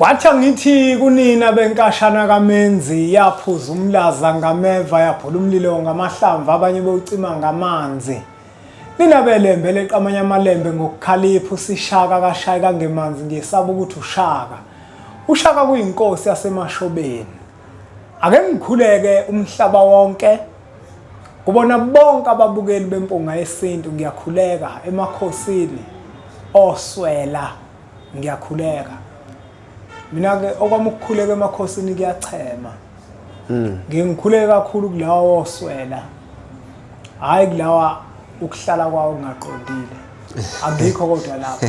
Wathi angithi kunina benkashana kaMenzi yaphuza umlaza ngameva yaphula umlilo ngamahlamvu abanye bewucima ngamanzi. Nina belembe leqamanye amalembe ngokukhalipha usishaka kashayi kangemanzi ngiyesaba ukuthi ushaka. Ushaka kuyinkosi yasemashobeni. Ake ngikhuleke umhlaba wonke kubona bonke ababukeli bempunga yesintu ngiyakhuleka emakhosini oswela ngiyakhuleka mina ke okwami ukukhuleka emakhosini kuyachema. Ngike ngikhuleke kakhulu kulawa oswela hhayi kulawa ukuhlala kwawo kungaqondile angikho kodwa lapho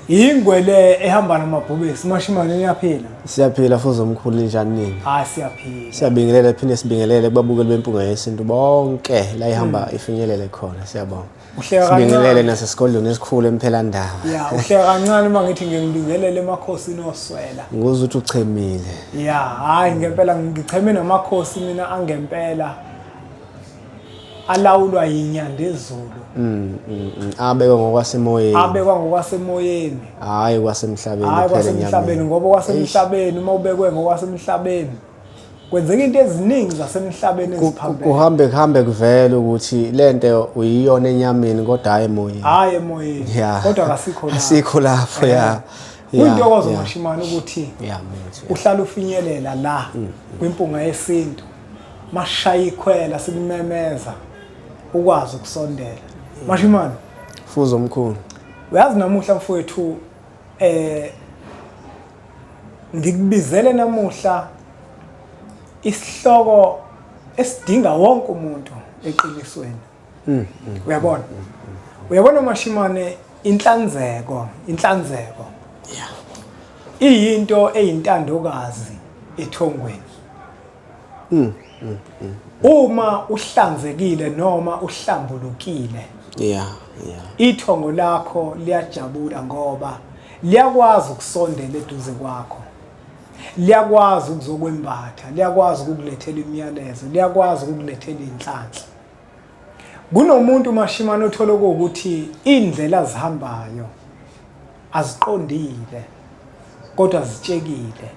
ingwe le ehamba namabhubesi mashimane niyaphila Siyaphila futhi omkhulu njani nini? Hayi siyaphila. Siyabingelela phinde sibingelele kubabukeli bempunga yesintu bonke la ihamba ifinyelele khona siyabonga. Uhleka Sibingelele kancane. nasesigodlweni esikhulu emphelandaba. Ya, uhleka kancane uma ngithi ngiyengibingelele emakhosini oswela. Nguzwa ukuthi uchemile. Ya, hayi ngempela ngicheme namakhosi mina angempela alawulwa yinyandezulu. Abekwe ngokwasemoyeni. Abekwa ngokwasemoyeni. Hayi kwasemhlabeni Hayi kuphela kwasemhlabeni enyameni. ngoba kwasemhlabeni uma ubekwe ngokwasemhlabeni kwenzeka into eziningi zasemhlabeni eziphambene. Kuhambe kuhambe kuvele ukuthi lento uyiyona enyameni kodwa hayi emoyeni. Hayi emoyeni. Yeah. Kodwa kasikho lapho. Asikho lapho ya. Kuyintokozo yeah. mashimane ukuthi Yeah, mate. uhlala ufinyelela la kwimpunga yesintu mashaya ikhwela sikumemeza ukwazi ukusondela mashimane. Fuzo omkhulu. Uyazi namuhla mfowethu ngikubizele namuhla isihloko esidinga wonke umuntu eqinisweni. Uyabona? Uyabona mashimane inhlanzeko, inhlanzeko. Yeah. Iyinto eyintandokazi ethongweni. Uma uhlanzekile noma uhlambulukile. Yeah. Ithongo lakho liyajabula ngoba liyakwazi ukusondela eduze kwakho. Liyakwazi ukuzokwembatha, liyakwazi ukukulethela imiyalezo, liyakwazi ukukulethela inhlanhla. Kunomuntu mashimane othola ukuthi indlela azihambayo aziqondile kodwa zitshekile.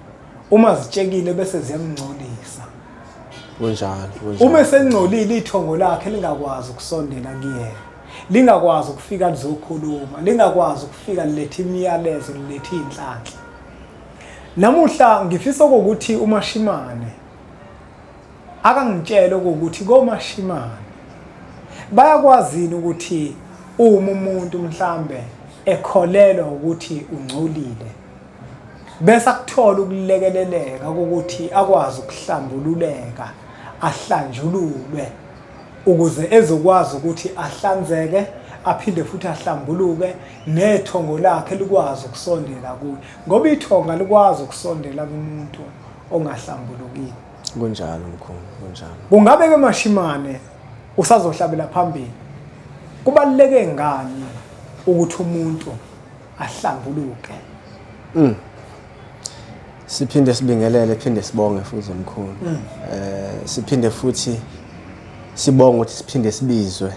Uma zitshekile bese ziyamngcolisa. Kunjalo, kunjalo. Uma esengcolile ithongo lakhe lingakwazi ukusondela kuyena. Lingakwazi ukufika lizokhuluma, lingakwazi ukufika lilethe imiyalezo, lilethe inhlanhla. Namuhla ngifisa ukuthi umashimane akangitshele ukuthi komashimane bayakwazini ukuthi uma umuntu mhlambe ekholelwa ukuthi ungcolile bese akuthola ukulekeleleka ukuthi akwazi ukuhlambululeka ahlanjululwe ukuze ezokwazi ukuthi ahlanzeke aphinde futhi ahlambuluke nethongo lakhe likwazi ukusondela kuye ngoba ithonga likwazi ukusondela kumuntu ongahlambulukile. Kunjalo mkhulu, kunjalo. Kungabe ke mashimane usazohlabela phambili. Kubaluleke ngani ukuthi umuntu ahlambuluke? Siphinde sibingelele, phinde sibonge futhi mkhulu. Siphinde futhi sibonge ukuthi siphinde sibizwe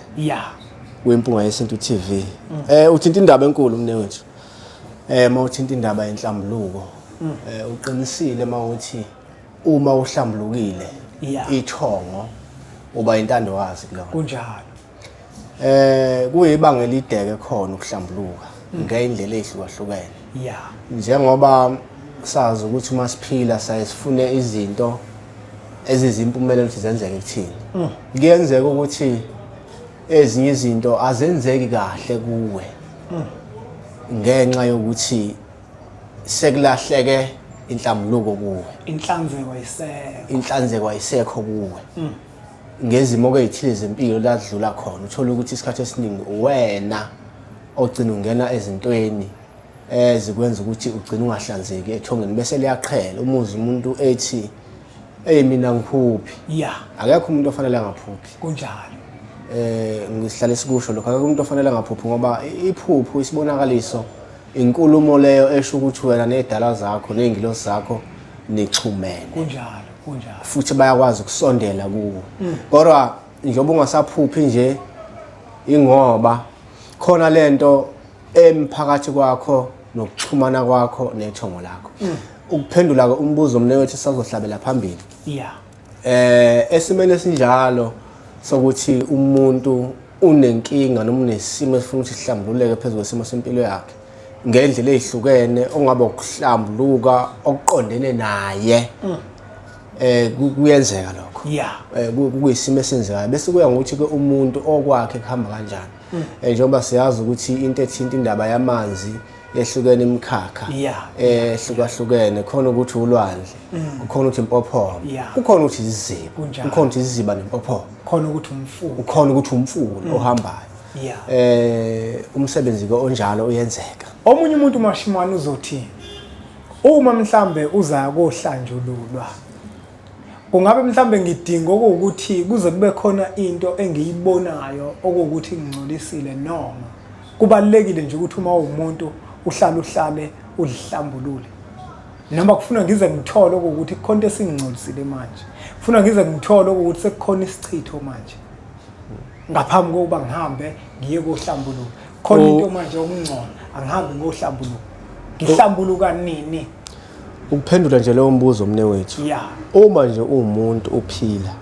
kwimpunga yesintu TV. Uthinta indaba enkulu mnewethu. Mawuthinta indaba yenhlambuluko. Uqinisile mawuthi uma uhlambulukile ithongo uba intandokazi kulona. Kunjalo. Kuyibanga elideke khona ukuhlambuluka ngeyindlela ezihlukahlukene. Yeah. Njengoba sazi ukuthi uma siphila saye sifune izinto ezizimpumelelo ukuthi zenzeke kuthini. Kuyenzeka ukuthi ezinye izinto azenzeki kahle kuwe. Ngenxa yokuthi sekulahleke inhlambuluko kuwe. Inhlanzeko ayisekho. Inhlanzeko ayisekho kuwe. Ngezimo ke ezithile zempilo la dlula khona uthola ukuthi isikhathi esiningi wena ogcina ungena ezintweni ezikwenza ukuthi ugcine ungahlanzeki ethongeni bese liyaqhela umuzi umuntu ethi hey mina ngiphuphi. Yeah. Akekho umuntu ofanele angaphuphi. Kunjalo. Ngihlale sikusho lokho akekho umuntu ofanele angaphuphi ngoba iphuphu isibonakaliso inkulumo leyo esho ukuthi wena nezidala zakho nezingilosi zakho nixhumene. Kunjalo, kunjalo. Futhi bayakwazi ukusondela kuwo. Kodwa njengoba ungasaphuphi nje ingoba khona lento emphakathi kwakho nokuxhumana kwakho nethongo lakho. Ukuphendula ke umbuzo mnewethu sazohlabela phambili. Esimeni esinjalo sokuthi umuntu unenkinga noma unesimo esifuna ukuthi sihlambululeke phezu kwesimo sempilo yakhe ngendlela ezihlukene, ongaba ukuhlambuluka okuqondene naye, kuyenzeka lokho. Kuyisimo esenzekayo, bese kuya ngokuthi ke umuntu okwakhe kuhamba kanjani. Njengoba siyazi ukuthi into ethinta indaba yamanzi yehlukene imikhakha ehlukahlukene, khona ukuthi ulwandle, kukhona ukuthi impophoma, kukhona ukuthi iziziba, kukhona ukuthi iziziba nempophoma, khona ukuthi umfula, kukhona ukuthi umfula ohambayo. Umsebenzi ke onjalo uyenzeka. Omunye umuntu Mashimane uzothi uma mhlambe uza kohlanjululwa, kungabe mhlambe ngidinga okuwukuthi kuze kube khona into engiyibonayo okuwukuthi ngingcolisile, noma kubalulekile nje ukuthi uma uwumuntu uhlale uhlale uzihlambulule, noma kufuna ngize ngithole okuwukuthi kukhona into esingingcolisile manje, kufuna ngize ngithole okuwukuthi sekukhona isichitho manje ngaphambi kokuba ngihambe ngiye kohlambuluka, khona into manje okungcono angihambe ngohlambuluka, ngihlambuluka nini? Ukuphendula nje lowo mbuzo mnewethu, uma nje uwumuntu uphila,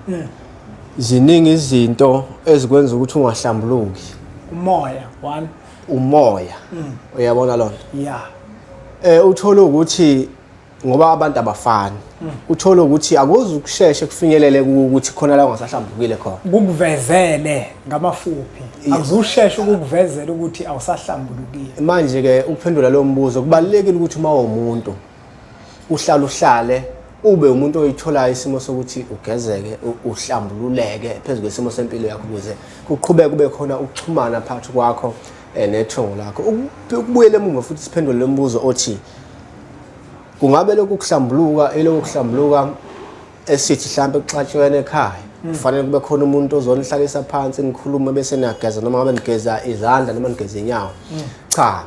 ziningi izinto ezikwenza ukuthi ungahlambuluki. Umoya one. Umoya, uyabona lona? Uthole ukuthi ngoba abantu abafani, uthole ukuthi akuze ukusheshe kufinyelele ukuthi khona la ungasahlambulukile khona. Kukuvezele ngamafuphi, akuzusheshe ukukuvezela ukuthi awusahlambulukile. Manje ke ukuphendula lo mbuzo, kubalulekile ukuthi uma uwumuntu uhlale uhlale ube umuntu oyitholayo isimo sokuthi ugezeke, uhlambululeke phezu kwesimo sempilo yakho, ukuze kuqhubeke kube khona ukuxhumana phakathi kwakho nethongo lakho. Ukubuyela emuva futhi siphendule lo mbuzo othi kungabe lokhu kuhlambuluka elokhu kuhlambuluka esithi mhlambe kuxatshwene ekhaya, kufanele kube khona umuntu ozonihlalisa phansi nikhulume bese niyageza, noma ngabe nigeza izandla noma nigeza inyawo. Cha,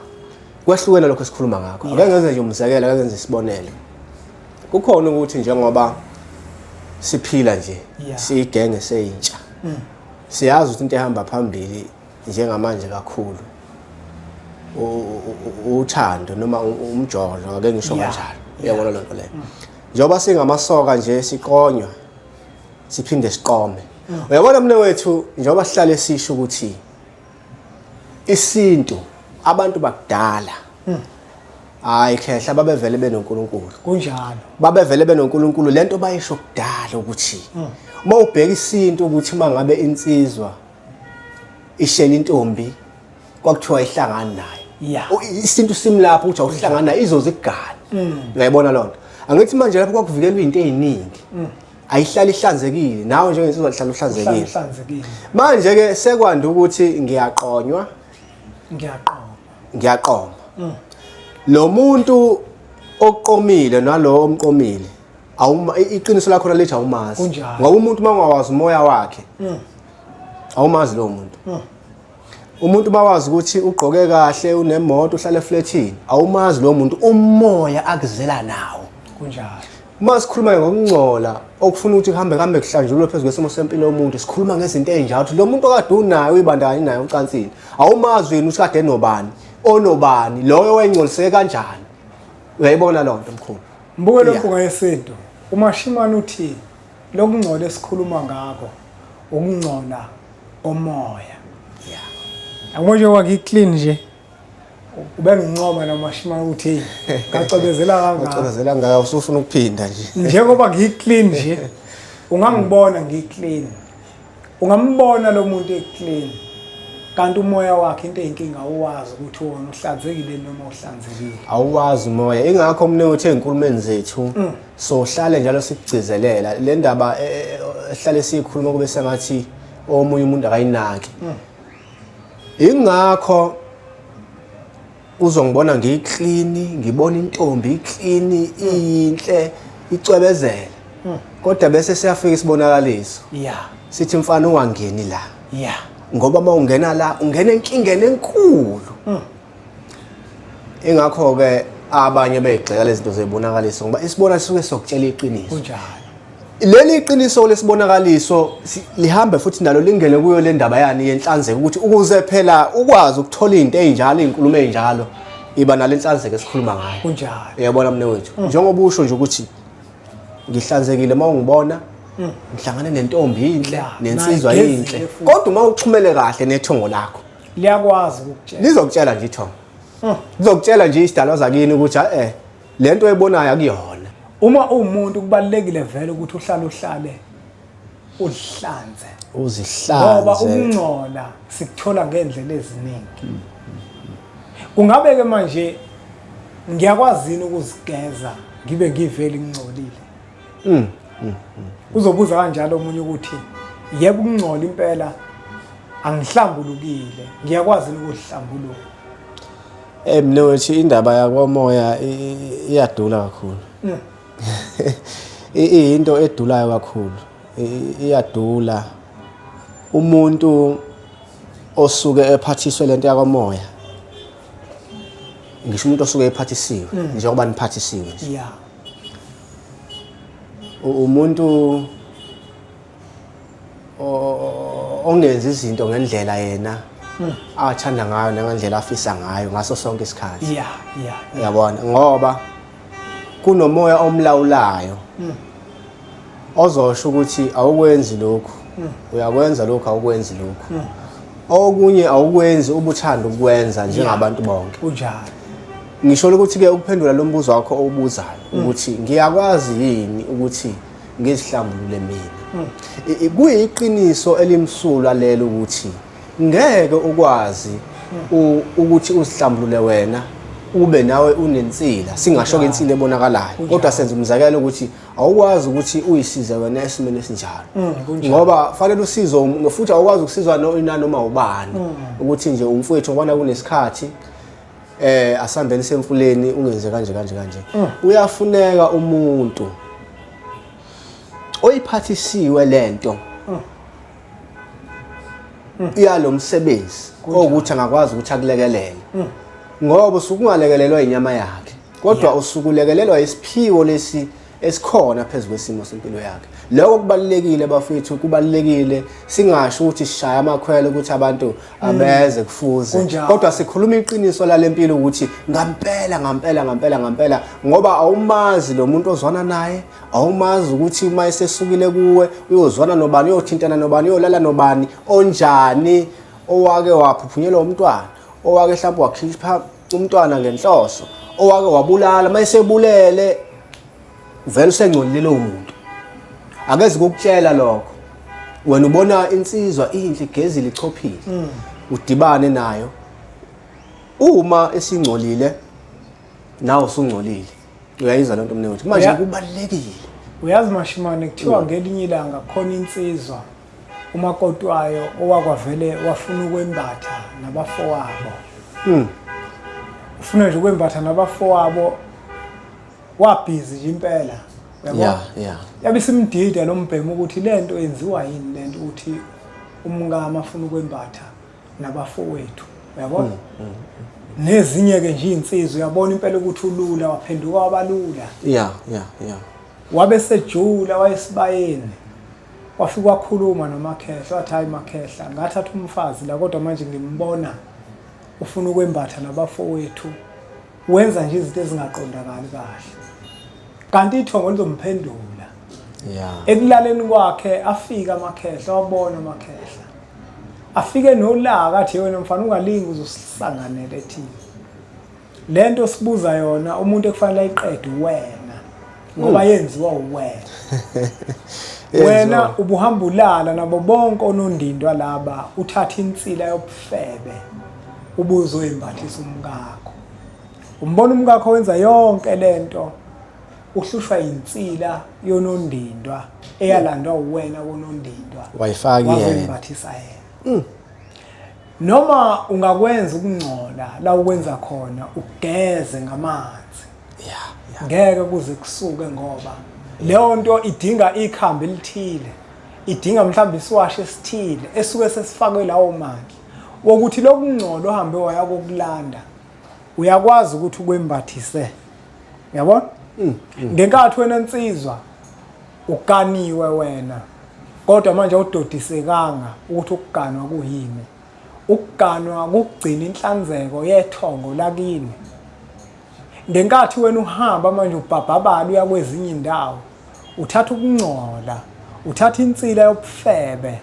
kwehlukene lokho esikhuluma ngakho. Ake ngenze nje umzekelo, ake ngenze isibonelo. Kukhona ukuthi njengoba siphila nje siyigenge seyintsha, siyazi ukuthi into ehamba phambili njengamanje kakhulu uthando noma umjolo, ake ngisho kanjalo, uyabona lento leyo. Njengoba singamasoka nje siqonywa siphinde siqome, uyabona mne wethu, njengoba sihlale sisho ukuthi isintu abantu bakudala, hayi khehla, babevele benoNkulunkulu. Kunjalo. Babevele benoNkulunkulu. Lento bayisho kudala ukuthi uma ubheka isintu ukuthi uma ngabe insizwa ishela intombi kwakuthiwa ihlangana nayo. Isintu simlapho ukuthi awuhlangana nayo izoze ikugane. Uyayibona lonto? Angithi manje lapho kwakuvikelwa izinto eziningi. Ayihlali ihlanzekile, nawe njengensizwa hlala uhlanzekile. Uhlanzekile. Manje ke sekwanda ukuthi ngiyaqonywa, ngiyaqoma, ngiyaqoma. Lo muntu oqomile nalowo omqomile, awuma iqiniso lakho lithi awumazi. Ngoba umuntu uma ungawazi umoya wakhe, awumazi lowo muntu. Umuntu bawazi ukuthi ugqoke kahle, unemoto, uhlala eflatini, awumazi lo muntu, umoya akuzela nawo. Kunjalo. Uma sikhuluma ngokungcola okufuna ukuthi kuhambe kuhambe kuhlanjululwe phezu kwesimo sempilo yomuntu, sikhuluma ngezinto ey'njalo ukuthi lo muntu okade unaye uyibandakanye naye ocansini, awumazi yena ukuthi kade enobani, onobani, loyo wayengcoliseke kanjani. Uyayibona loo nto mkhulu? Mbukelo Mpunga Yesintu, uMashimane uthi lokungcola esikhuluma ngakho ukungcola komoya. Yabo njengoba ngi-clean nje, ubengincoma noMashimane ukuthi hey, ngacwebezela kangaka. Ngacwebezela kangaka, usufuna ukuphinda nje. Njengoba ngi-clean nje, ungangibona ngi-clean, ungambona lo muntu e-clean, kanti umoya wakhe into eyinkinga awuwazi ukuthi wona uhlanzekile noma uhlanzekile. Awuwazi umoya. Ingakho mina uthi ey'nkulumeni zethu sohlale njalo sikugcizelela le ndaba ehlale siyikhuluma kube sengathi omunye umuntu akayinaki. Ingakho uzongibona ngiyi-clean, ngibona intombi i-clean, iyinhle, icwebezela, kodwa bese siyafika isibonakaliso, sithi mfana ungangeni la, ngoba uma ungena la ungena enkingeni enkulu. Ingakho-ke abanye beyigxeka lezi zinto zeyibonakaliso, ngoba isibona sisuke sokutshela iqiniso. Kunjalo. Leli qiniso lesibonakaliso lihambe futhi nalo lingene kuyo le ndaba yani yenhlanzeko, ukuthi ukuze phela ukwazi ukuthola izinto ezinjalo, izinkulumo ezinjalo, Iba nalenhlanzeko esikhuluma ngayo. Kunjalo. Uyabona mnewethu, njengoba usho nje ukuthi ngihlanzekile uma ungibona, ngihlangane nentombi inhle, nensizwa nayigezile inhle. futhi. Kodwa uma uxhumele kahle nethongo lakho, Liyakwazi ukukutshela. Lizokutshela nje ithongo. Lizokutshela nje isidalwa zakini ukuthi lento oyibonayo akuyona. Uma uwumuntu kubalulekile vele ukuthi uhlale uzihlanze. Uzihlanze. Ngoba ukungcola sikuthola ngendlela eziningi. Kungabe ke manje ngiyakwazi yini ukuzigeza ngibe ngivele ngingcolile? Uzobuza kanjalo omunye ukuthi yebo ukungcola impela angihlambulukile, ngiyakwazi yini ukuzihlambulula? Mnewethu, indaba yakwamoya iyadula kakhulu. Iyinto edulayo kakhulu. Iyadula. Umuntu osuke ephathiswe lento yakwamoya, ngisho umuntu osuke ephathisiwe, njengoba niphathisiwe nje. Umuntu ongenza izinto ngendlela yena athanda ngayo nangendlela afisa ngayo ngaso sonke isikhathi. Uyabona, ngoba kunomoya omlawulayo ozosho ukuthi awukwenzi lokhu, uyakwenza lokhu, awukwenzi lokhu. Okunye awukwenzi ubuthanda ukwenza njengabantu bonke. Kunjalo. Ngisho ukuthi ke ukuphendula lo mbuzo wakho owubuzayo ukuthi ngiyakwazi yini ukuthi ngizihlambulule mina. Kuyiqiniso elimsulwa lelo ukuthi ngeke ukwazi ukuthi uzihlambulule wena ube nawe unensila, singasho ke insila ebonakalayo, kodwa senza umzekelo ukuthi awukwazi ukuthi uyisize wena esimeni esinjalo, ngoba fanele usizo futhi awukwazi ukusizwa nanoma ubani, ukuthi nje umfowethu ubona kunesikhathi asambeni semfuleni ungenze kanje kanje kanje. Uyafuneka umuntu oyiphathisiwe lento iyalomsebenzi ukuthi angakwazi ukuthi akulekelele, ngoba usukungalekelelwa inyama yakhe, kodwa usukulekelelwa isiphiwo lesi esikhona phezulu kwesimo sempilo yakhe. Lokho kubalulekile bafethu, kubalulekile. Singasho ukuthi sishaya amakhwelo ukuthi abantu abeze kufuze, kodwa sikhuluma iqiniso lalempilo ukuthi ngampela ngampela ngampela ngampela, ngoba awumazi lo muntu ozwana naye, awumazi ukuthi uma esesukile kuwe uyozwana nobani, uyothintana nobani, uyolala nobani, onjani, owake waphuphunyelwa umntwana, owake mhlawumbe wakhipha umntwana ngenhloso, owake wabulala, mayesebulele vele usengcolile lowo muntu, akeze ukukutshela lokho. Wena ubona insizwa inhle, igezile, ichophile, udibane nayo, uma esingcolile nawe usungcolile. Uyayizwa lento mnewethu? Manje kubalulekile. Uyazi Mashimane, kuthiwa ngelinye ilanga khona insizwa umakoti wayo owakwavele wafuna ukwembatha nabafowabo. Ufuna nje ukwembatha nabafowabo, wabhizi nje impela. Uyabo? Yabe isimdida lo mbhemu ukuthi lento yenziwa yini, lento ukuthi umkami afuna ukwembatha nabafowethu. Uyabona? Nezinye ke nje insizwa uyabona impela ukuthi ulula, waphenduka wabalula. Wabe sejula wayesibayeni. Wafika wakhuluma noMakhehla, wathi hayi Makhehla, ngathatha umfazi la kodwa manje ngimbona ufuna ukwembatha nabafowethu, wenza nje izinto ezingaqondakali kahle. Kanti ithongo lizomphendula. Ekulaleni kwakhe afika amakhehla, wabona amakhehla. Afike nolaka athi wena mfana ungalingi uzosisanganela ethini. Lento sibuza yona umuntu ekufanele ayiqede wena, ngoba yenziwa uwena. Wena ubuhamba ulala nabo bonke onondindwa laba, uthatha insila yobufebe ubuzoyimbathisa umkakho. Umbona umkakho wenza yonke lento, uhlushwa insila yonondindwa eyalandwa uwena konondindwa, wayifaka yena, wazoyimbathisa yena. Noma ungakwenza ukungcola la ukwenza khona, ugeze ngamanzi. Ngeke kuze kusuke, ngoba leyo nto idinga ikhambi elithile, idinga mhlawumbe isiwasho esithile esuke sesifakwe lawo mandla wokuthi lokungcola ohambe waya kokulanda uyakwazi ukuthi ukwembathise. Uyabona? Ngenkathi wena nsizwa uganiwe wena, kodwa manje awudodisekanga ukuthi ukuganwa kuyini. Ukuganwa kugcina inhlanzeko yethongo lakini. Ngenkathi wena uhamba manje ubhabhabala uya kwezinye indawo, uthatha ukungcola, uthatha insila yobufebe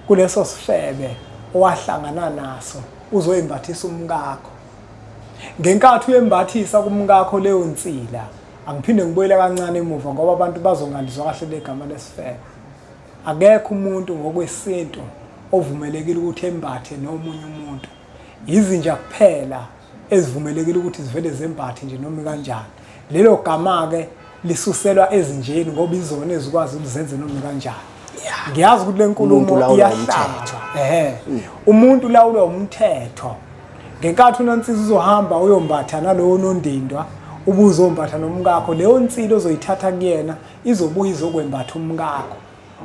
kuleso sifebe owahlangana naso uzoyimbathisa umkakho. Ngenkathi uyembathisa kumkakho leyo nsila, angiphinde ngibuyele kancane emuva ngoba abantu bazongalizwa kahle legama lesifebe. Akekho umuntu ngokwesintu ovumelekile ukuthi embathe nomunye umuntu. Izinja kuphela ezivumelekile ukuthi zivele zembathe nje noma kanjani. Lelo gama-ke lisuselwa ezinjeni ngoba izona ezikwazi ukuthi zenze noma kanjani. Ngiyazi ukuthi le nkulumo iyahlaba. Ehhe. Umuntu ulawulwa umthetho. Ngenkathi uNonsiza uzohamba uyombatha nalowo nondindwa, ubuzombatha nomkakho, leyo nsila ozoyithatha kuyena izobuya izokwembatha umkakho.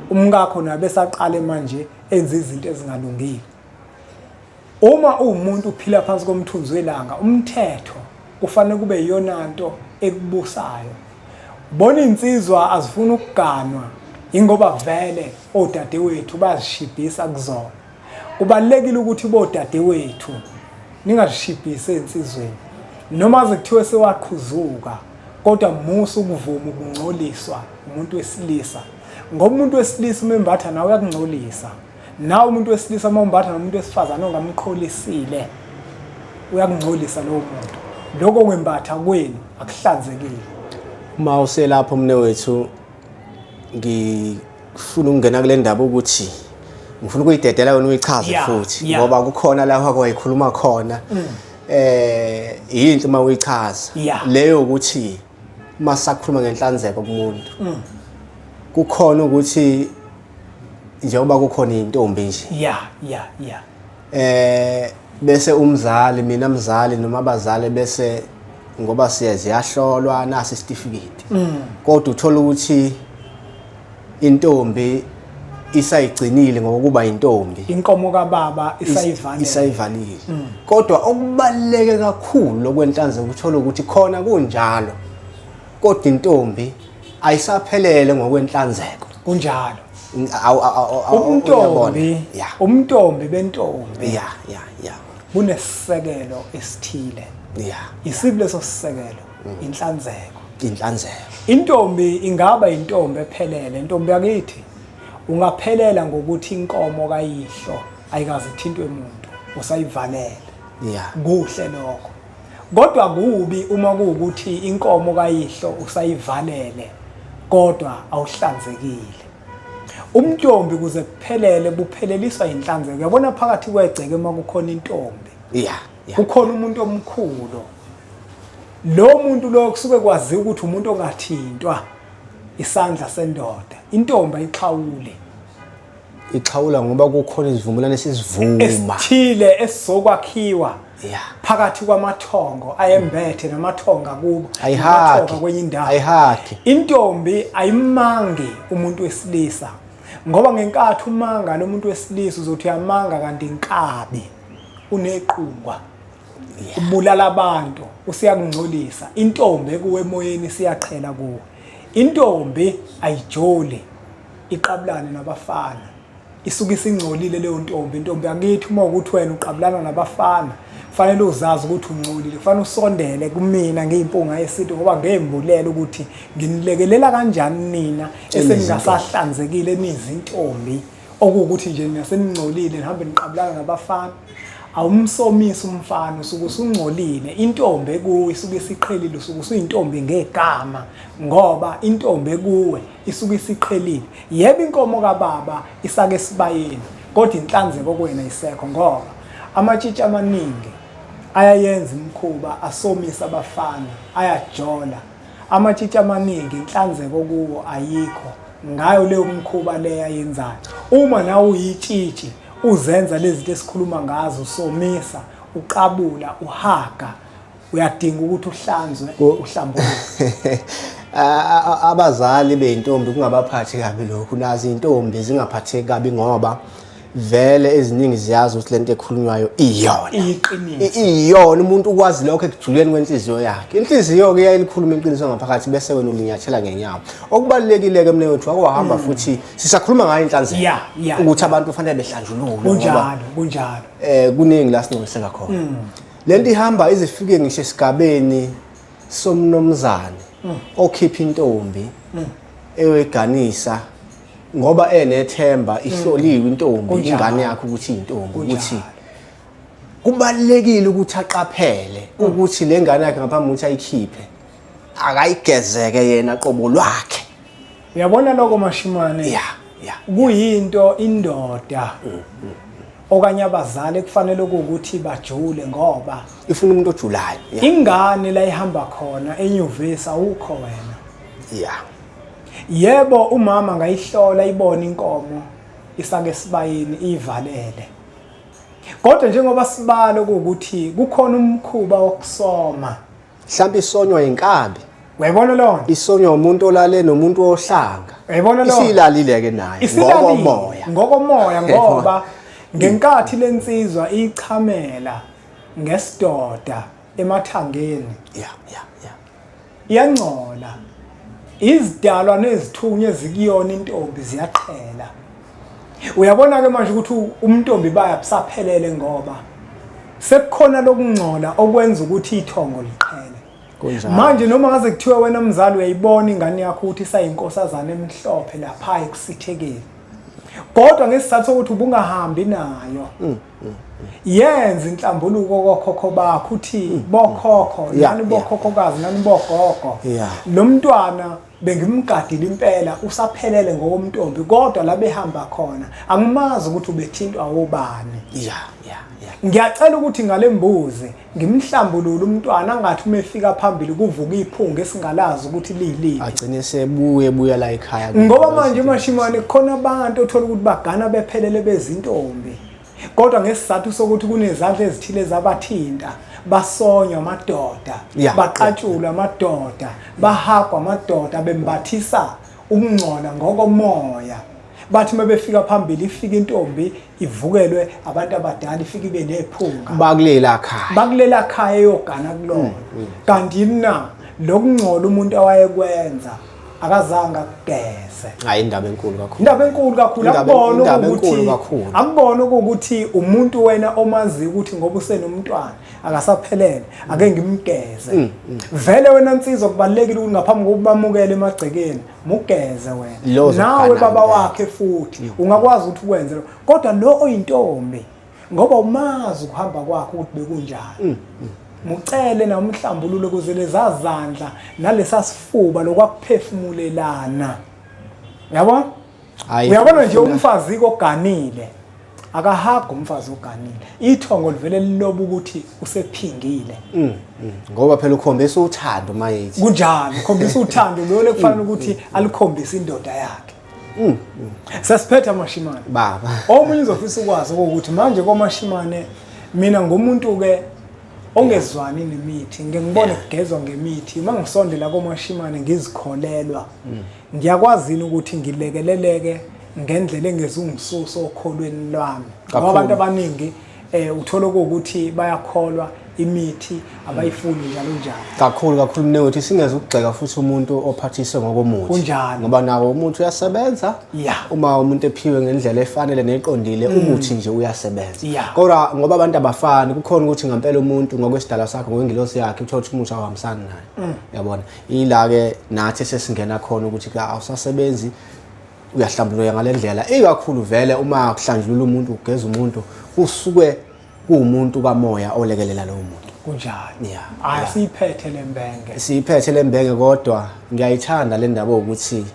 Umkakho naye besaqale manje enza izinto ezingalungile. Uma uwumuntu uphila phansi komthunzi welanga, umthetho kufanele kube iyona nto ekubusayo. Bona insizwa azifuni ukuganwa ingoba vele odadewethu bayazishibhisa kuzona. Kubalulekile ukuthi bodadewethu ningazishibhisi ezinsizweni. Noma ze kuthiwe sewaqhuzuka kodwa musa ukuvuma ukungcoliswa umuntu wesilisa. Ngoba umuntu wesilisa uma embatha nawe uyakungcolisa. Nawe umuntu wesilisa uma umbatha nomuntu wesifazane ongamqholisile uyakungcolisa lowo muntu. Lokho kwembatha kwenu akuhlanzekile. Uma uselapho mnewethu ngifuna ukungena kule ndaba ukuthi ngifuna ukuyidedela wena uyichaze futhi ngoba kukhona lapho kwayikhuluma khona yinto uma uyichaza leyo ukuthi uma sakhuluma ngenhlanzeko kumuntu kukhona ukuthi njengoba kukhona intombi nje yeah yeah yeah bese umzali mina mzali noma abazali bese ngoba siye ziyahlolwa nasi isitifiketi kodwa uthola ukuthi intombi isayigcinile ngokuba intombi inkomo kababa isayivalile isayivalile kodwa okubaluleke kakhulu lokwenhlanzeko uthola ukuthi khona kunjalo kodwa intombi ayisaphelele ngokwenhlanzeko kunjalo umntombi umntombi bentombi ya ya ya kunesisekelo esithile ya isiphi leso sisekelo inhlanzeko inhlanzeko intombi ingaba intombi ephelele intombi yakithi ungaphelela ngokuthi inkomo kayihlo ayikaze ithintwe umuntu usayivalele ya kuhle lokho Kodwa kubi uma kuwukuthi inkomo kayihlo usayivalele kodwa awuhlanzekile. Umntombi kuze kuphelele bupheleliswa inhlanzeko. Uyabona phakathi kwegceke uma kukhona intombi. Yeah. Kukhona umuntu omkhulu. Lo muntu lo kusuke kwaziwa ukuthi umuntu ongathintwa isandla sendoda. Intombi ayixhawuli. Ixhawula ngoba kukhona isivumelwano esisivuma esithile esizokwakhiwa yeah phakathi kwamathongo ayembethe namathonga kubo ayihaki kwenye indawo ayihaki intombi ayimangi umuntu wesilisa ngoba ngenkathi umanga lo muntu wesilisa uzothi uyamanga kanti inkabi unequngwa ubulala abantu usiyakungcolisa intombi ekuwe emoyeni siyaqhela kuwe intombi ayijoli iqabulane nabafana isuke isingcolile leyo ntombi intombi yakithi uma ukuthi wena uqabulana nabafana fanele uzazi ukuthi ungcolile kufanele usondele kumina ngiyimpunga yesintu ngoba ngembulela ukuthi nginilekelela kanjani nina eseningasahlanzekile nizintombi okuwukuthi nje nina seningcolile nihambe niqabulana nabafana awumsomisi umfana usuke usungcolile intombi ekuwe isuke isiqhelile usuke usuyintombi ngegama ngoba intombi ekuwe isuke isiqhelile yebo inkomo kababa isake esibayeni kodwa inhlanzeko kuwena isekho ngoba amatshitshi amaningi ayayenza imikhuba asomisa abafana ayajola amatshitshi amaningi inhlanzeko kuwo ayikho ngayo leyo mkhuba leyo ayenzayo uma nawe uyitshitshi uzenza lezi zinto esikhuluma ngazo usomisa uqabula uhaga uyadinga ukuthi uhlanzwe uhlambuluke abazali beyintombi kungabaphathi kabi lokhu nazi intombi zingaphatheki kabi ngoba vele eziningi ziyazi ukuthi lento ekhulunywayo iyona iyiqiniso iyona umuntu ukwazi lokho ekujuleni kwenhliziyo yakhe inhliziyo ke iyalikhuluma iqiniso ngaphakathi bese wena ulinyathela ngenyawo okubalulekile ke mne wethu wakwahamba mm. futhi sisakhuluma ngayo inhlanzeko ukuthi abantu kufanele behlanjululwe kunjalo kunjalo eh kuningi la singcoliseka khona mm. Lento ihamba izifike ngisho esigabeni Somnomzane okhipha intombi eyoyiganisa ngoba enethemba ihloliwe intombi Kunjalo. ingane yakhe ukuthi iyintombi ukuthi Kunjalo. kubalekile ukuthi aqaphele ukuthi le ngane yakhe ngaphambi kokuthi ayikhiphe akayigezeke yena qobo lwakhe. Uyabona lokho Mashimane? Ya, ya. Kuyinto indoda okanye abazali kufanele ukuthi bajule ngoba ifuna umuntu ojulayo. Ya. Ingane la ihamba khona enyuvesi awukho wena. Ya. Yebo, umama ngayihlola ibona inkomo isake esibayeni ivalele. Kodwa njengoba sibalo ukuthi kukhona umkhuba wokusoma. Mhlawumbe isonywa inkabi. Uyayibona leyo nto? Isonywa umuntu olale nomuntu wohlanga. Uyayibona leyo nto? Isilalile ke naye ngokomoya. Ngokomoya ngoba ngenkathi lensizwa ichamela ngesidoda emathangeni. Yeah, yeah, yeah. Iyangcola. Izidalwa nezithunywa ezikuyona intombi ziyaqhela. Uyabona ke manje ukuthi umntombi baya busaphelele ngoba sekukhona lokungcola okwenza ukuthi ithongo liqhele. Kunjalo. Manje noma ngaze kuthiwe wena mzali uyayibona ingane yakho ukuthi isayinkosazana emhlophe lapha ekusithekeni. Kodwa ngesizathu sokuthi ubungahambi nayo. Yenza inhlambuluko kokhokho bakho uthi bokhokho nani bokhokhokazi nani bogogo. Lo mntwana bengimgadile impela usaphelele ngokomntombi kodwa la behamba khona angimazi ukuthi ubethintwa wobani. Yeah, yeah, yeah. Ngiyacela ukuthi ngale mbuzi ngimhlambulule umntwana angathi uma efika phambili kuvuka iphunga esingalazi ukuthi liyiliphi. Agcine sebuye buya la ekhaya. Ngoba manje mashimane kukhona abantu othola ukuthi bagana bephelele bezintombi. Kodwa ngesizathu sokuthi kunezandla ezithile zabathinta basonywa amadoda, baqatshulwa amadoda, bahagwa amadoda bembathisa ukungcola ngokomoya. Bathi uma befika phambili ifika intombi ivukelwe abantu abadala ifike ibe nephunga. Bakulela khaya. Bakulela khaya eyogana kulona. Kanti yini na lokungcola umuntu awayekwenza akazange akugeze. Hayi, indaba enkulu kakhulu. Indaba enkulu kakhulu. Akubona Indaba ukuthi enkulu kakhulu. Akubona ukuthi umuntu wena omaziyo ukuthi ngoba usenomntwana akasaphelele ake ngimgeze. Vele wena nsizwa kubalekile ukuthi ngaphambi kokuba bamukele emagcekeni mugeze wena. Lo Nawe ozogana baba ngempela. wakhe futhi ungakwazi ukuthi ukwenze lokho. Kodwa lo oyintombi ngoba umazi ukuhamba kwakhe ukuthi bekunjani. Mucele na umhlambululo ukuze lezazandla nalesasifuba lokwakuphefumulelana. Yabo? Hayi, Uyabona nje umfazi koganile akahaga umfazi oganile. Ithongo livele liloba ukuthi usephingile. Ngoba phela ukhombisa uthando mayithi. Kunjalo, ukhombisa uthando lo lekufanele ukuthi alikhombise indoda yakhe. Sesiphetha Mashimane. Baba. Omunye uzofisa ukwazi ukuthi manje koMashimane mina ngumuntu ke ongezwani nemithi, ngike ngibone kugezwa ngemithi, uma ngisondela koMashimane ngizikholelwa. Ngiyakwazi yini ukuthi ngilekeleleke ngendlela engezungisusa okholweni lwami? Ngoba abantu abaningi uthola ukuthi bayakholwa imithi abayifuni njalo njalo. Kakhulu kakhulu mningi ukuthi singeze ukugxeka futhi umuntu ophathiswe ngokomuthi. Kunjalo. Ngoba nawo umuthi uyasebenza. Uma umuntu ephiwe ngendlela efanele neqondile umuthi nje uyasebenza. Kodwa ngoba abantu abafani kukhona ukuthi ngempela umuntu ngokwesidalwa sakhe ngokwengilosi yakhe uthola ukuthi umuthi awuhambisani naye. Uyabona? Ila ke nathi sesingena khona ukuthi ka awusasebenzi uyahlambuluka ngalendlela ikakhulu vele uma kuhlanjulula umuntu ugeza umuntu kusuke kuwumuntu kamoya olekelela lowo muntu. Kunjalo. Hayi siyiphethe lembenge. Siyiphethe lembenge kodwa ngiyayithanda le ndaba ukuthi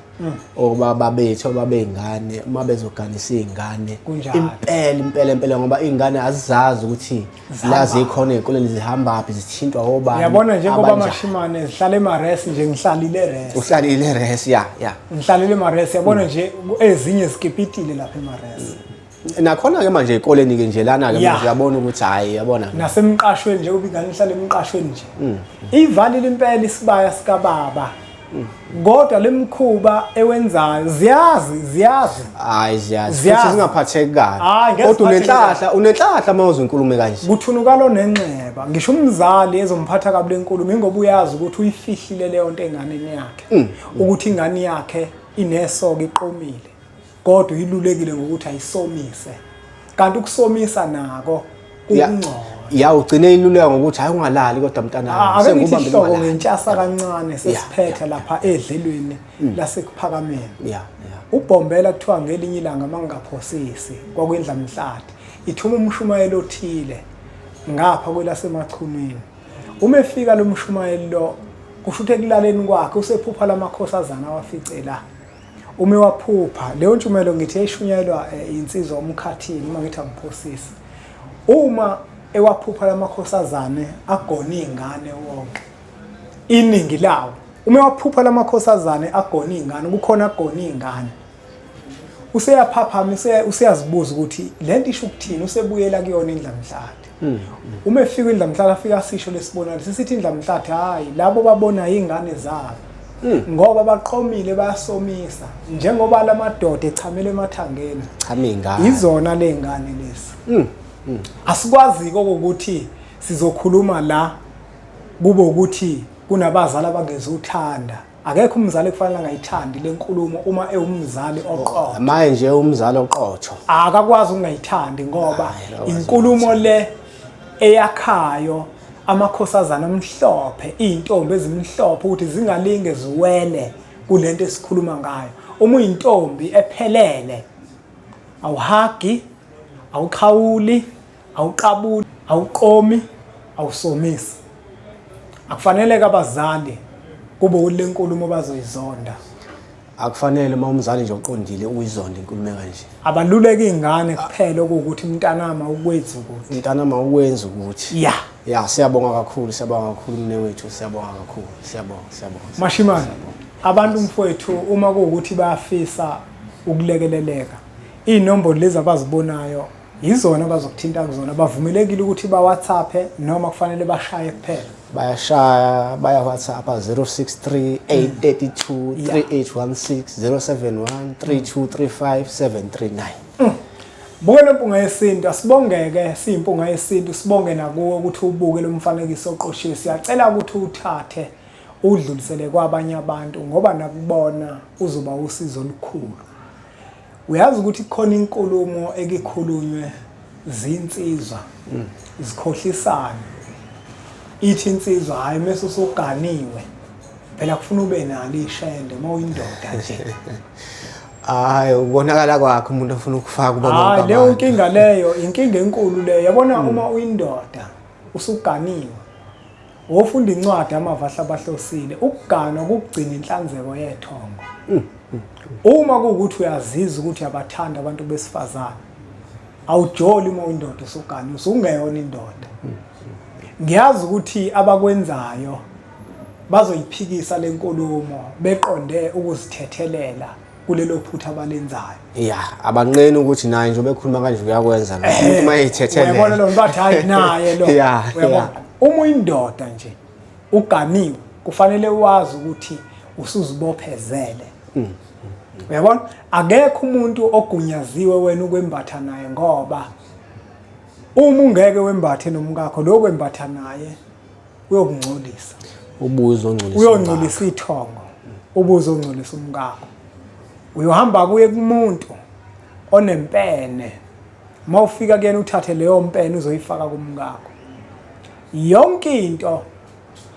obaba bethu ababeyingane uma bezoganisa izingane impela impela impela ngoba izingane azizazi ukuthi la zikhona ezikoleni zihamba phi zithintwa obani. Uyabona njengoba Mashimane zihlala emares nje ngihlalile res. Uhlalile res ya ya. Ngihlalile emares yabona nje ezinye zikipitile lapha emares. Nakhona ke manje ezikoleni ke nje lana ke manje uyabona ukuthi hayi uyabona. Nasemqashweni nje kuba ingane ihlala emqashweni nje. Ivalile impela isibaya sika baba. Kodwa lemkhuba ewenzayo ziyazi ziyazi. Hayi ziyazi. Futhi zingaphatheki kabi. Kodwa unenhlahla unenhlahla uma uzwa inkulumo kanje. Kuthunukalo nenxeba. Ngisho umzali ezomphatha kabi lenkulumo ingoba uyazi ukuthi uyifihlile leyo nto enganeni yakhe. Ukuthi ingane yakhe inesoka iqomile. Kodwa uyilulekile ngokuthi ayisomise. Kanti ukusomisa nako kungcono. Ya, ugcine iluleka ngokuthi hayi ungalali kodwa mntanami. Ake ngithi Sengikubambile ihloko ungalali. ngentshasa kancane sesiphetha lapha edlelweni laseKuphakameni. Ubhombela kuthiwa ngelinye ilanga mangingaphosisi kwakwindlamhlathi ithuma umshumayeli othile ngapha kwelaseMachunwini. Uma efika lo mshumayeli lo kusho ukuthi ekulaleni kwakhe usephupha lamakhosazana awafice la. Uma waphupha leyo ntshumayelo ngithi yayishunyayelwa insizwa uMkhathini uma ngithi angiphosisi. Uma ewaphupha lamakhosazane agona iy'ngane wonke iningi lawo uma ewaphupha lamakhosazane agona iy'ngane kukhona agona iy'ngane useyaphaphama useyazibuza ukuthi le nto isho ukuthini usebuyela kuyona indlamhlathi. Uma efika indlamhlathi afika asisho lesibonakaliso sisithi indlamhlathi hayi labo babona iy'ngane zabo ngoba baqomile bayasomisa njengoba lamadoda echamele emathangeni. Chama iy'ngane. Izona ley'ngane lezi. Asikwazi-ke ukuthi sizokhuluma la kube ukuthi kunabazali abangezuthanda. Akekho umzali ekufanele angayithandi le nkulumo uma ewumzali oqotho. Manje nje umzali oqotho akakwazi ukungayithandi ngoba Hayi, akakwazi. inkulumo le eyakhayo amakhosazana amhlophe, iy'ntombi ezimhlophe ukuthi zingalinge ziwele kulento esikhuluma ngayo. Uma uyintombi ephelele awuhagi, awuxhawuli, awuqabuli, awuqomi, awusomisi. Akufanele-ke abazali kube ukuthi le nkulumo bazoyizonda. Akufanele uma umzali nje oqondile uyizonde inkulumo ekanje. Abaluleke iy'ngane kuphela okuwukuthi mntanami awukwenzi ukuthi. Mntanami awukwenzi ukuthi. Ya. Ya, siyabonga kakhulu, siyabonga kakhulu mnewethu, siyabonga kakhulu. Siyabonga, siyabonga. Mashimane, abantu mfowethu uma kuwukuthi bayafisa ukulekeleleka, iy'nombolo lezi abazibonayo yizona abazokuthinta kuzona. Bavumelekile ukuthi ba-WhatsApp noma kufanele bashaye kuphela? Bayashaya, baya WhatsApp 063 832 3816 071 3235 739. Buke lempunga yesintu, asibongeke siyimpunga yesintu, sibonge nakuwe ukuthi ubuke lo mfanekiso oqoshiwe. Siyacela ukuthi uwuthathe udlulisele kwabanye abantu ngoba nakubona uzoba usizo olukhulu. Uyazi ukuthi kukhona inkulumo ekikhulunywe zinsizwa zikhohlisana. Ithi insizwa hayi mase usuganiwe phela kufuna ube nalo ishende uma uyindoda nje. Hayi, ubonakala kwakhe umuntu ofuna ukufaka kubo bonke Hayi leyo abantu. nkinga leyo, inkinga enkulu leyo. Yabona uma uyindoda usuganiwe wofunda incwadi amava ahlabahlosile, ukuganwa kukugcina inhlanzeko yethongo. Uma kuwukuthi uyazizwa ukuthi uyabathanda abantu besifazane, awujoli uma uyindoda usuganiwe, usungeyona indoda. Ngiyazi ukuthi abakwenzayo bazoyiphikisa lenkulumo beqonde ukuzithethelela kulelo phutha abalenzayo. Ya, abanqeni ukuthi naye nje ubekhuluma kanje uyakwenza lo. Umuntu uma eyithethelela. Uyabona lo bathi hayi naye lo. Uyabona? Uma uyindoda nje uganiwe kufanele wazi ukuthi usuzibophezele. Uyabona? Akekho umuntu ogunyaziwe wena ukwembatha naye ngoba uma ungeke wembathe nomkakho lo kwembatha naye uyokungcolisa. Ubuye uzongcolisa. Uyongcolisa ithongo. Ubuye uzongcolisa umkakho. Uyohamba kuye kumuntu onempene. Uma ufika kuyena uthathe leyo mpene uzoyifaka kumkakho. Yonke into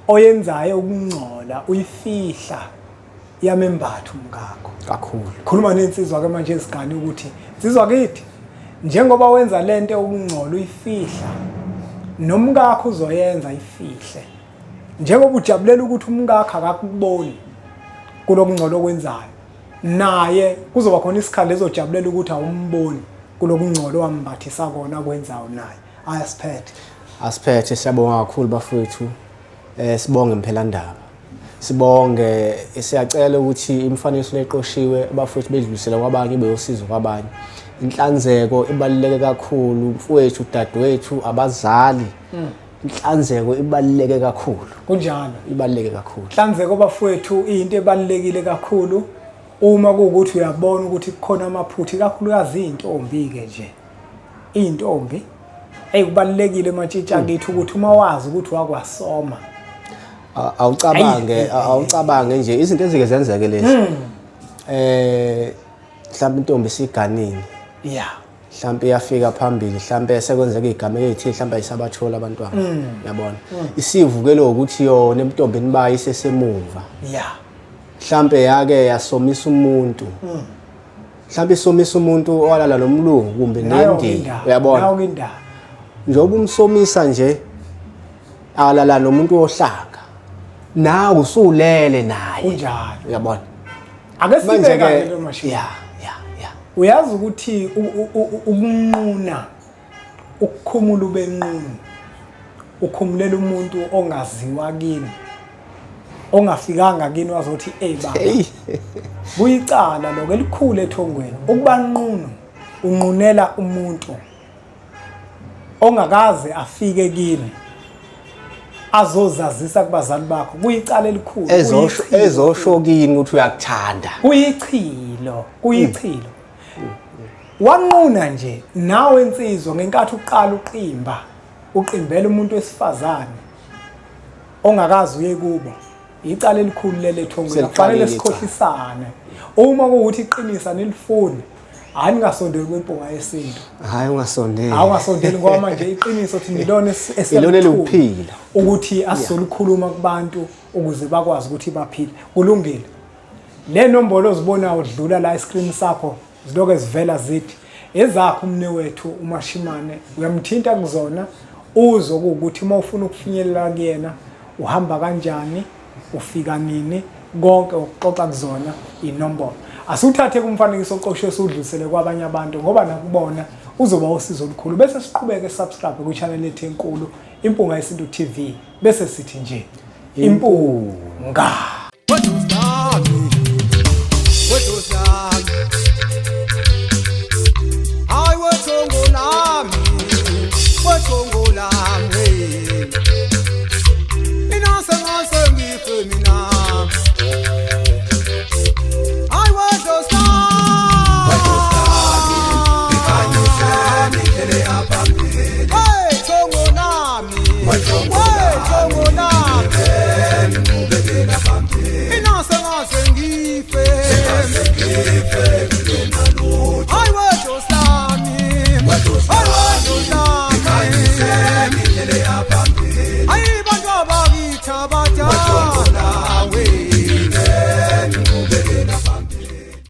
oyenzayo ukungcola uyifihla iyamembatha umkakho. Kakhulu. Khuluma nensizwa ke manje ezigane ukuthi insizwa kithi njengoba wenza lento ukungcola uyifihla nomkakho uzoyenza ifihle. Njengoba ujabulela ukuthi umkakho akakuboni kulokungcola okwenzayo, naye kuzoba khona isikhathi ezojabulela ukuthi awumboni kulokungcola owambathisa kona akwenzayo naye. Ayasiphethe. Asiphethe, siyabonga kakhulu bafowethu. Sibonge Mphelandaba. Sibonge, siyacela ukuthi imifanekiso leqoshiwe abafowethu bedlulisele kwabanye ibe usizo kwabanye. Inhlanzeko ibaluleke kakhulu mfowethu, dadewethu, abazali. Inhlanzeko ibaluleke kakhulu. Kunjalo. Ibaluleke kakhulu. Inhlanzeko bafowethu into ebalulekile kakhulu uma kuwukuthi uyabona ukuthi kukhona amaphutha ikakhulukazi izintombi ke nje. Izintombi hey kubalulekile matshitsha kithi ukuthi uma wazi ukuthi wakwasoma Awucabange, awucabange nje izinto ezike zenzeke lezi. Mhlawumbe intombi isiganile. Mhlampe iyafika phambili, mhlampe sekwenzeka igameko ezithile, mhlampe ayisabathola abantwana. Yabona? Isivukelo ukuthi yona ebuntombini bayo isesemuva. Mhlampe yake yasomisa umuntu. Mhlampe isomisa umuntu owalala nomlungu kumbe nendiya. Uyabona? Nayo indaba. Njengoba umsomisa nje alala nomuntu wohlanga. Nawe usulele naye. Kunjalo. Uyabona? Ake Manje sibe ke kanje lo mashini. ya. Uyazi ukuthi ukunquna ukukhumula ubenqunu ukhumulela umuntu ongaziwa kini ongafikanga kini wazothi ey baba. Hey. Kuyicala lokho elikhulu ethongweni ukuba nqunu unqunela umuntu ongakaze afike kini azozazisa kubazali bakho. Kuyicala elikhulu. Ezosho Kuyichilo. ezosho kini ukuthi uyakuthanda. Kuyichilo, kuyichilo. Wanquna nje nawe insizwa ngenkathi uqala uqimba, uqimbela umuntu wesifazane ongakazi uye kubo. Icala elikhulu leli ethongweni, Seliqalile kufanele icala. sikhohlisane. Uma kuwukuthi iqinisa nilifuni, hayi ningasondeli kwimpunga yesintu. Hayi ungasondeli. Hayi ungasondeli ngoba manje iqiniso thina ilona Ilona esiyalithuma eliwuphila. ukuthi asizolukhuluma kubantu ukuze bakwazi ukuthi baphile. Kulungile. Le nombolo ozibonayo udlula la escreen sakho ziloke zivela zithi ezakho umne wethu uMashimane uyamthinta kuzona uzwe ukuthi uma ufuna ukufinyelela kuyena uhamba kanjani, ufika nini, konke ukuxoxa kuzona inombolo. Asiwuthathe kumfanekiso oqoshwe siwudlulisele kwabanye abantu ngoba nakubona uzoba usizo olukhulu. Bese siqhubeke subscribe kwi-channel yethu enkulu Impunga Yesintu TV bese sithi nje Impunga.